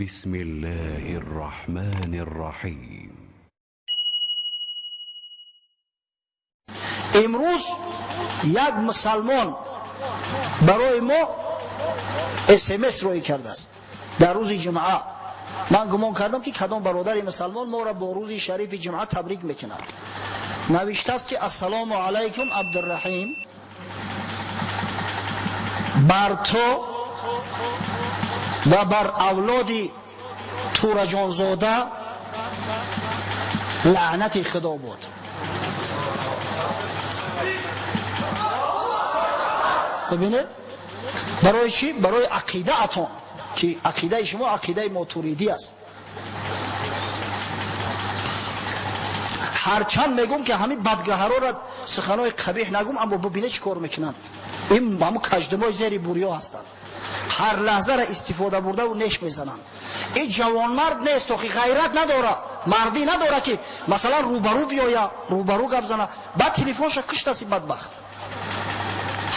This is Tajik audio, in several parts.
بسم الله الرحمن الرحیم. امروز یک مسلمان برای ما SMS روی کرده است در روز جمعه. من گمان کردم که کدام برادر مسلمان ما را با روز شریف جمعه تبریک میکند. نوشته است که السلام علیکم عبدالرحیم، بر تو و بر اولاد تورجانزاده لعنت خدا بود. ببینید برای چی؟ برای عقیده اتون که عقیده شما عقیده ماتوریدی است. هرچند میگم که همین بدگهرا را سخنای قبیح نگم، اما ببینید چی کار میکنند. این همون کژدمای زیر بوریا هستند، هر لحظه را استفاده برده و نش میزنند. این جوانمرد نیست، که غیرت نداره، مردی نداره که مثلا روبرو بیاید، روبرو گپ زنه. بعد تلفنش کشت است بدبخت.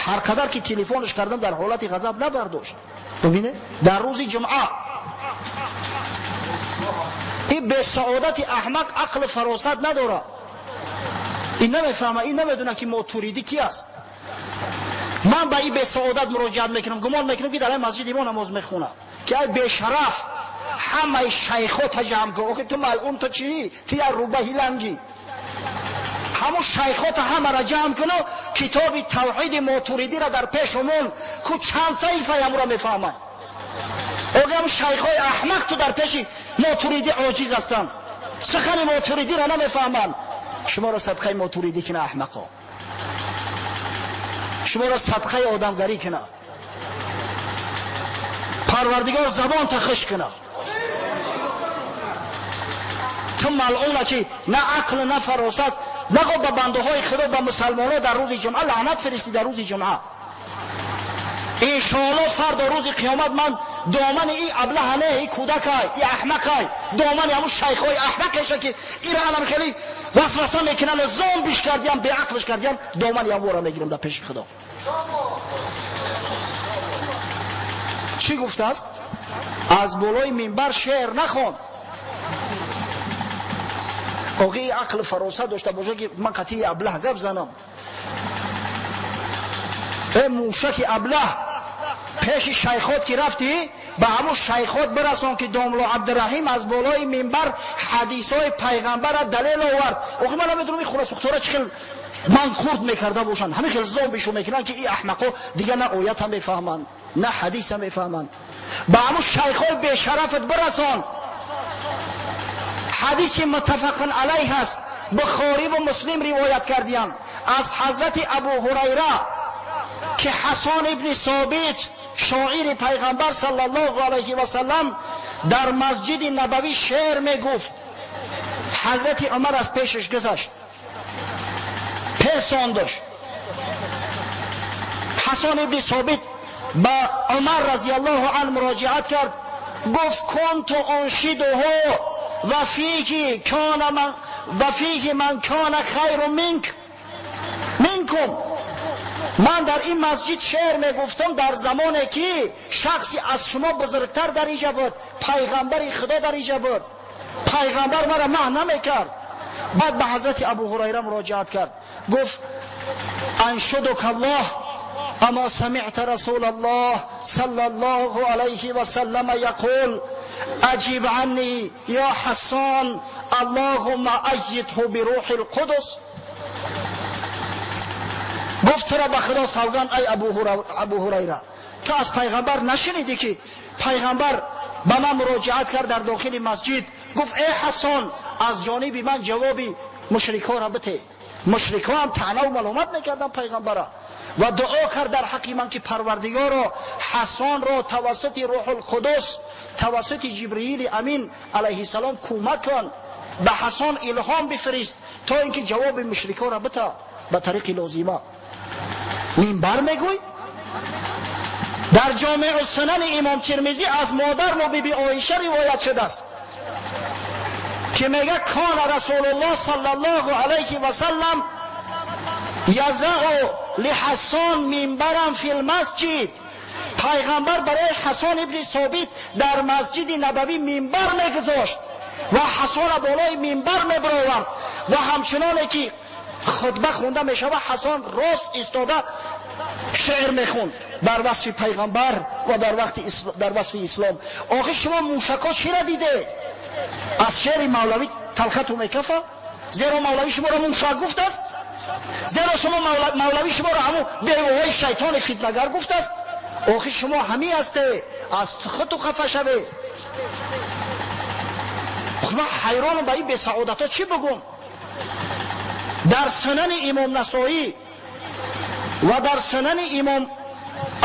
هر قدر که تلفنش کردم در حالت غضب نبرداشت. ببینه در روز جمعه این به سعادت احمق عقل فراست نداره، این نمیفهمه، این نمیدونه که ماتوریدی کی است. من به این به سعادت مراجعت میکنم، گمان میکنم که در این مسجد ما نماز میخونه که ای بی‌شرف همه شیخا تجمع کن. آخه تو ملعون، تو چی؟ تو یه روبه هیلنگی. همون شیخات همه را جمع کنو، کتاب توحید ماتوریدی را در پیشمون کو چند صحیفه هم را میفهمند. آقا همون شیخای احمق تو در پیش ماتوریدی عاجز هستند، سخن ماتوریدی را نمیفهمند. شما را صدقه ماتوریدی کنه احمقا، شما را صدقه آدمگری کنه، پروردگار زبان تخش کنه. تو ملعونه که نه عقل نه فراست، نگو به بنده های خدا، به مسلمان ها در روز جمعه لعنت فرستی. در روز جمعه انشاءالله فردا روز قیامت من دامن این ابله نه، این کودک های، این احمق های، دامن همون شیخ های احمق که این را هم خیلی وسوسه میکنن و زوم بیش کردیم، بی عقلش کردیم، دامن هم را میگیرم در پیش خدا. چی گفته است؟ از بالای منبر شعر نخوان. آقای عقل فراست داشته باشه که من قطعی ابله گپ زنم. ای موشک ابله، پیش شیخات که رفتی به همون شیخات برسان که داملا عبدالرحیم از بالای منبر حدیثای پیغمبر را دلیل آورد. آقای من نمیدونم این خلاص چه خیلی من خورد میکرده باشن، همین خیلی زوم بشو میکنن که این احمقا دیگه نه آیت هم میفهمند نه حدیث هم میفهمند. به همون شیخای بی‌شرفت برسان. حدیث متفق علیه است، بخاری و مسلم روایت کردیان از حضرت ابو هریره که حسان ابن ثابت شاعر پیغمبر صلی الله علیه و سلم در مسجد نبوی شعر میگفت. حضرت عمر از پیشش گذشت، پیساندش. حسان ابن ثابت به عمر رضی الله عنه مراجعت کرد، گفت کنت انشده و فیه کان من و فیه من کان خیر منک منکم. من در این مسجد شعر میگفتم در زمانی که شخصی از شما بزرگتر در اینجا بود، پیغمبر خدا در اینجا بود، پیغمبر مرا منع نمیکرد. بعد به حضرت ابو هریره مراجعت کرد، گفت انشدک الله اما سمعت رسول الله صلى الله عليه وسلم يقول اجب عني يا حسان اللهم ايده بروح القدس. گفت را به خدا سوگند ای ابو هریره، تو از پیغمبر نشنیدی که پیغمبر به من مراجعت کرد در داخل مسجد، گفت ای حسان از جانب من جوابی مشرکا را بده. مشرکا هم طعنه و ملامت میکردن پیغمبر و دعا کرد در حق من که پروردگارا حسان را توسط روح القدس، توسط جبرئیل امین علیه السلام کمک کن، به حسان الهام بفرست تا اینکه جواب مشرکا را بده به طریق لازمه. منبر میگوی؟ در جامع السنن امام ترمذی از مادر ما بی بی عایشه روایت شده است که میگه کان رسول الله صلی الله علیه و سلم یضع لحسان منبرا فی المسجد. Пайғамбар барои Ҳасан ибни Собит дар масҷиди Набавӣ минбар мегузошт ва Ҳасона болои минбар мебаровард ва ҳамчуноне ки хутба хонда мешавад, Ҳасан рост истода шеър мехонд дар васфи пайғамбар ва дар васфи ислом. Охир шумо мушакҳо чира диде? Аз шеъри Мавлавӣ талхату мекафа? Зеро Мавлавӣ шуморо мушак гуфтааст? Зеро шумо Мавлавӣ шуморо ҳамун девоҳои шайтони фитнагар гуфтааст? Охир шумо ҳамӣ ҳасте, аз худту хафа шавед. Ман ҳайронам ба ин бесаодатҳо чӣ бигӯм? Дар сунани имом Насоӣ ва дар сунани имом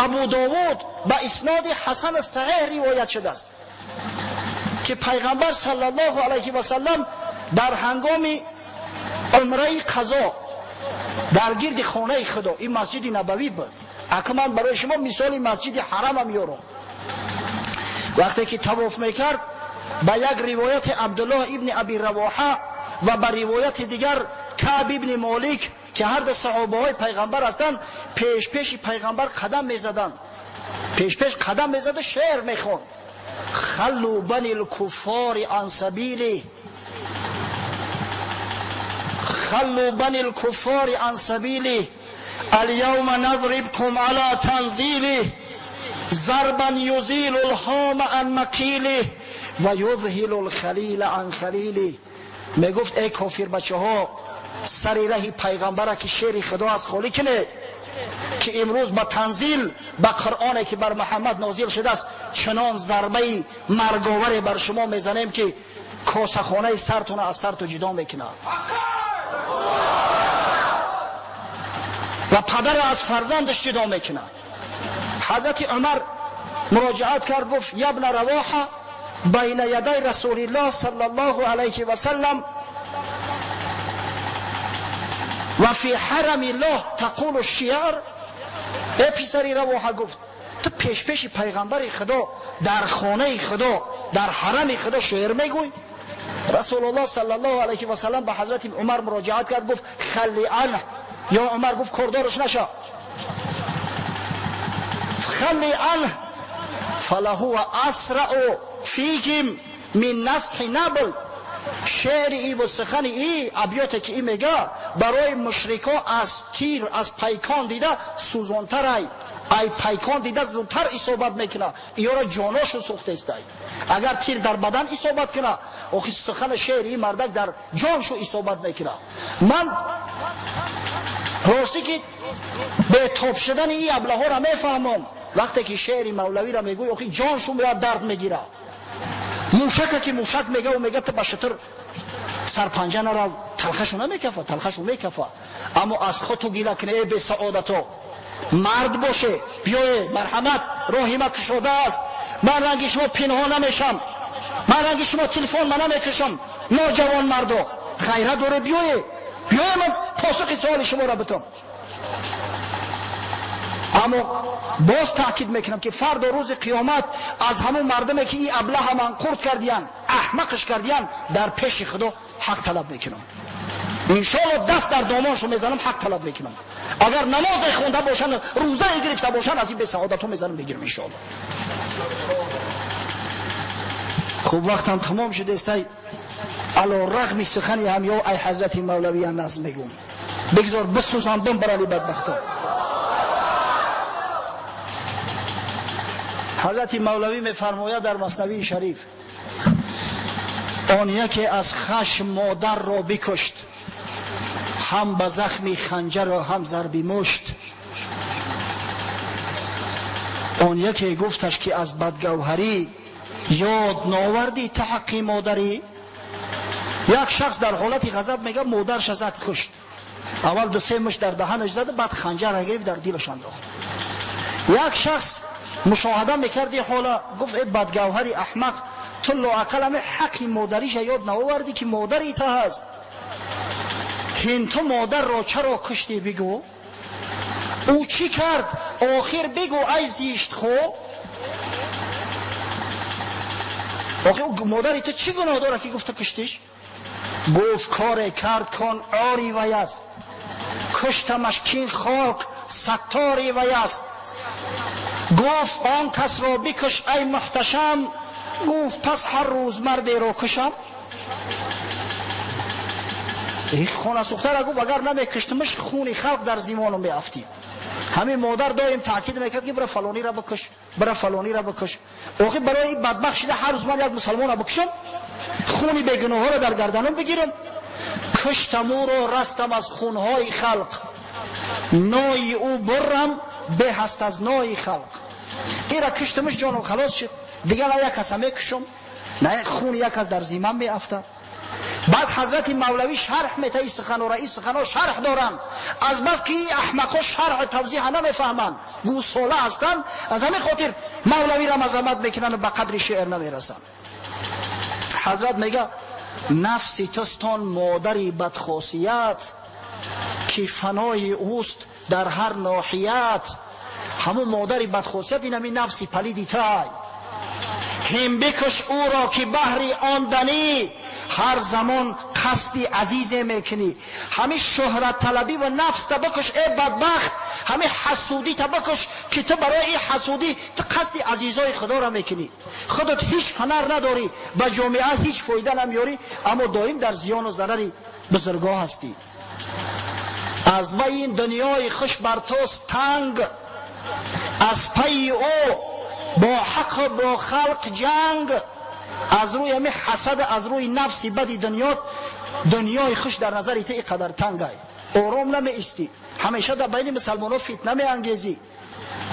Абу Довуд ба исноди ҳасан саҳеҳ ривоят шудааст ки пайғамбар саллаллоҳу алайҳи васаллам дар ҳангоми умраи қазо дар гирди хонаи Худо, ин масҷиди Набавӣ буд, ака ман барои шумо мисоли масҷиди ҳарамам меёрам, вақте ки тавоф мекард ба як ривояти Абдуллоҳ ибни Аби Равоҳа ва ба ривояти дигар Каъб ибни Молик ки ҳар ду саҳобаҳои пайғамбар ҳастанд, пешпеши пайғамбар қадам мезаданд, пешпеш қадам мезаду шеър мехонд: халлу бани лкуффори ан сабили, халлу бани лкуффори ан сабили, اليوم نضربكم على تنزيله ضربا يزيل الهام عن مقيله و یذهل الخلیل عن خلیله. میگفت ای کافر بچه ها، سر ره پیغمبره که شعر خدا از خالی کنه که امروز با تنزیل با قرآنی که بر محمد نازل شده است چنان ضربه مرگاور بر شما میزنیم که کاسه سرتون از سرتون جدا میکنه و پدر از فرزندش جدا میکنه. حضرت عمر مراجعت کرد، گفت یبن رواحه بین یدی رسول الله صلی الله علیه و سلم و فی حرم الله تقول الشعر. ای پسری رواحه، گفت تو پیش پیش پیغمبر خدا در خانه خدا در حرم خدا شعر میگوی؟ رسول الله صلی الله علیه و سلم به حضرت عمر مراجعت کرد، گفت خلی عنه. یا عمر، گفت کردارش نشا، خلی عنه فلهو اسرع فیکم من نصح نبل. شعر ای و سخن ای، ابیاتی که ای میگه برای مشرکا از تیر از پیکان دیده سوزانتر، ای پیکان دیده زودتر اصابت میکنه، ایارا جاناشو سوخته است. اگر تیر در بدن اصابت کنه، آخی سخن شعر ای مردک در جانشو اصابت میکنه. من راستی که به تاب شدن این ابله ها را میفهمم، وقتی که شعر مولوی را میگوی آخی جانشو میاد درد میگیره. موشکه که موشک میگه و میگه تو به شتر سرپنجه نرو، تلخشو نمیکفه، تلخشو میکفه. اما از خود تو گیله کنه، ای بی سعادتو، مرد باشه بیای مرحمت، راهی ما کشاده است، من رنگ شما پنهان نمیشم، من رنگ شما تلفن من نمیکشم، ناجوان مردو غیرت داره، بیای بیای من پاسخ سوال شما را بتم. اما باز تاکید میکنم که فردا روز قیامت از همون مردمی که این ابله من قرد کردیان، احمقش کردیان، در پیش خدا حق طلب میکنم. انشالله دست در دامانشو میزنم، حق طلب میکنم. اگر نماز خونده باشن، روزه گرفته باشن، از این به سعادتو میزنم میگیرم انشالله. خوب وقتم تمام شده است. علی رغم سخنی هم یا ای حضرت مولوی نظم میگم، بگذار بسوزم بم برای بدبختا. حضرت مولوی میفرماید در مثنوی شریف: آن یکی از خشم مادر را بکشت، هم به زخم خنجر و هم ضرب مشت. آن یکی گفتش که از بدگوهری یاد ناوردی تحقی مادری. یک شخص در حالت غضب میگه مادرش زد کشت، اول دو سه مشت در دهنش زد، بعد خنجر گرفت در دلش انداخت. یک شخص مشاهده میکردی حالا، گفت ای بدگوهری احمق، تو لااقل همه حق مادریش یاد نآوردی که مادری تا هست. هین تو مادر را چرا کشتی بگو؟ او چی کرد آخر بگو ای زیشت خو؟ آخر او مادری تو چی گناه داره که گفت کشتیش؟ گفت کار کرد کن آری وی است، کشتمش کین خاک ستاری وی است. Гуфт он кас ро бикаш ай муҳташам, гуфт пас ҳар рӯз мардеро кушам. Хона сӯхтара гуфт агар намекуштмаш хуни халқ дар зимонам меафтид. Ҳамин модар доим таъкид мекард ки бира фалониро бикуш, бира фалониро бикуш. Охир барои ин бадбахт шида ҳар рӯз ман як мусалмонро бикушам, хуни бегуноҳҳоро дар гарданам бигирам. Куштам ӯро, растам аз хунҳои халқ, нои ӯ бурам беҳ аст аз нои халқ. Ира куштамаш, ҷоном халос шуд, дигар на як каса мекушам, на хуни як кас дар зимам меафтад. Баъд ҳазрати мавлавӣ шарҳ мета ин суханора, ин суханҳо шарҳ доранд. Аз бас ки ин аҳмақҳо шарҳу тавзеҳа намефаҳманд, гӯсола ҳастанд, аз ҳамин хотир мавлавиро мазаммат мекунанд ва ба қадри шеър намерасанд. Ҳазрат мега нафси тустон модари бадхосият, ки фанои ӯст дар ҳар ноҳият. Ҳамун модари бадхосият ин ҳамин нафси палиди тай. Ҳим бикуш ӯро ки баҳри он данӣ, ҳар замон қасди азизе мекунӣ. Ҳамин шӯҳратталабӣ ва нафста бикуш э бадбахт, ҳамин ҳасудита бикуш ки ту барои ин ҳасудӣ ту қасди азизои худоро мекунӣ. Худат ҳеҷ ҳунар надорӣ, ба ҷомеа ҳеҷ фоида намеёрӣ, аммо доим дар зиёну зарари бузургоҳ ҳастӣ. Аз вай ин дунёи хуш бар туст танг, аз пайи ӯ бо ҳаққу бо халқ ҷанг. Аз рӯи ҳамин ҳасад, аз рӯи нафси бади дунё, дунёи хуш дар назари ту ин қадар тангай. Ором намеистӣ, ҳамеша дар байни мусалмонҳо фитна меангезӣ,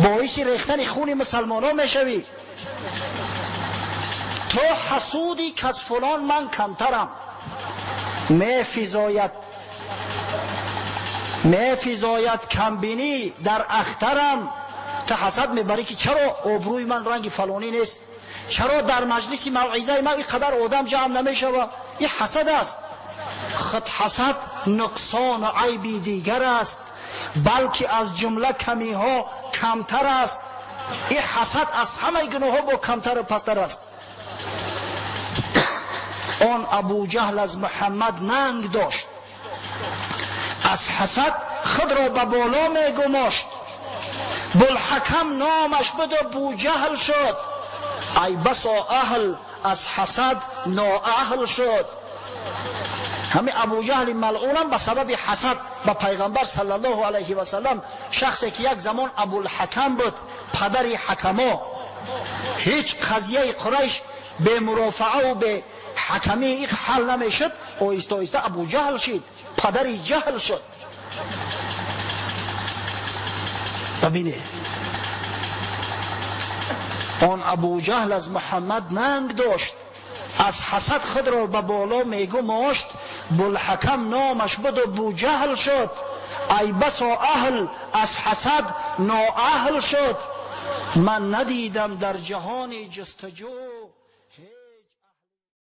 боиси рехтани хуни мусалмонҳо мешавӣ. То ҳасуди кас фулон ман камтарам, мефизояд камбинӣ дар ахтарам. Ту ҳасад мебарӣ ки чаро обрӯи ман ранги фалонӣ нест, чаро дар маҷлиси мавъизаи ман ин қадар одам ҷамъ намешавад. Ин ҳасад аст. Худ ҳасад нуқсону айби дигар аст, балки аз ҷумла камиҳо камтар аст. Ин ҳасад аз ҳамаи гуноҳҳо бо камтару пасттар аст. Он Абуҷаҳл аз Муҳаммад нанг дошт, аз ҳасад худро ба боло мегумошт. Булҳакам номаш буду Буҷаҳл шуд, ай басо аҳл аз ҳасад ноаҳл шуд. Ҳамин Абуҷаҳли малъунам ба сабаби ҳасад ба пайғамбар саллаллоҳу алайҳи васаллам, шахсе ки як замон Абулҳакам буд, падари ҳакамо, ҳеҷ қазияи Қурайш бе мурофааву бе ҳакамии ин ҳал намешуд, оҳиста оҳиста Абуҷаҳл шид, падари ҷаҳл шуд. Бибинед, он Абуҷаҳл аз Муҳаммад нанг дошт, аз ҳасад худро ба боло мегумошт. Булҳакам номаш буду Буҷаҳл шуд, ай басо аҳл аз ҳасад ноаҳл шуд. Ман надидам дар ҷаҳони ҷустуҷӯ